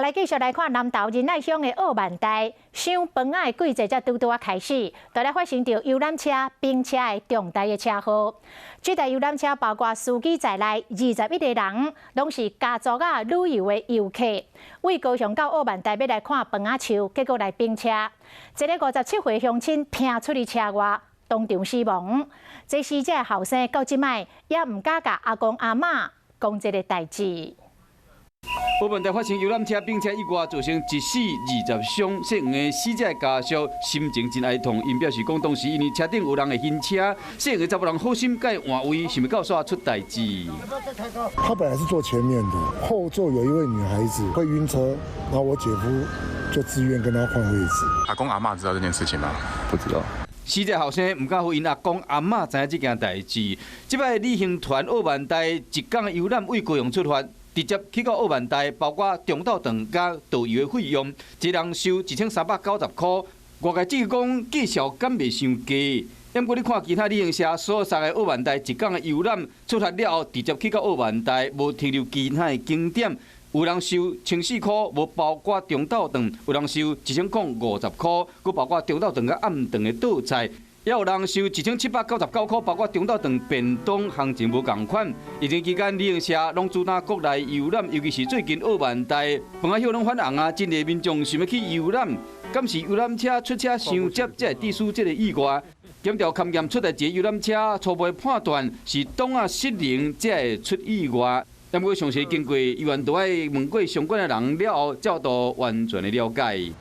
來繼續來看南投仁愛鄉的澳萬代，賞飯仔的季節才拄拄仔開始，就來發生著遊覽車冰車的重大的車禍。這台遊覽車包括司機在內21個人，攏是家族仔旅遊的遊客，為高雄到澳萬代欲來看飯仔樹，結果來冰車，一个57歲鄉親拚出去車外，當場死亡。這死者後生到這擺也毋敢共阿公阿嬤講這个代誌。澳萬代發生遊覽車冰車意外，造成一死二十傷。姓黃的死者家屬心情真哀痛，𪜶表示講當時因為車頂有人會暈車，姓黃的查某人好心共伊換位，想袂到煞出代誌。他本來是坐前面的，後座有一位女孩子會暈車，然後我姐夫就自願跟他換位置。阿公阿嬤知道這件事情嗎？不知道。死者後生毋敢予𪜶阿公阿嬤知影這件代誌。這擺旅行團澳萬代一工遊覽為高雄出發，直接去到澳萬代，包括中晝頓佮導遊的費用，一人收1390箍。外界質疑講價數敢袂傷低？毋過你看其他旅行社所送的澳萬代一工的遊覽出發了後，直接去到澳萬代，無停留其他的景點，有人收1400箍，無包括中晝頓；有人收1050箍，閣包括中晝頓佮暗頓的桌菜。也有人收1799箍，包括中晝頓便當，行情無仝款。疫情期間，旅行社攏主打國內遊覽，尤其是最近澳萬代飯仔葉攏翻紅啊，真濟民眾想欲去遊覽，敢是遊覽車出車傷捷，才會致使這个意外。檢調勘驗出來一个遊覽車，初步判斷是擋仔失靈，才會出意外。毋過詳細經過，猶原都愛問過相關的人了後，才有完全的了解。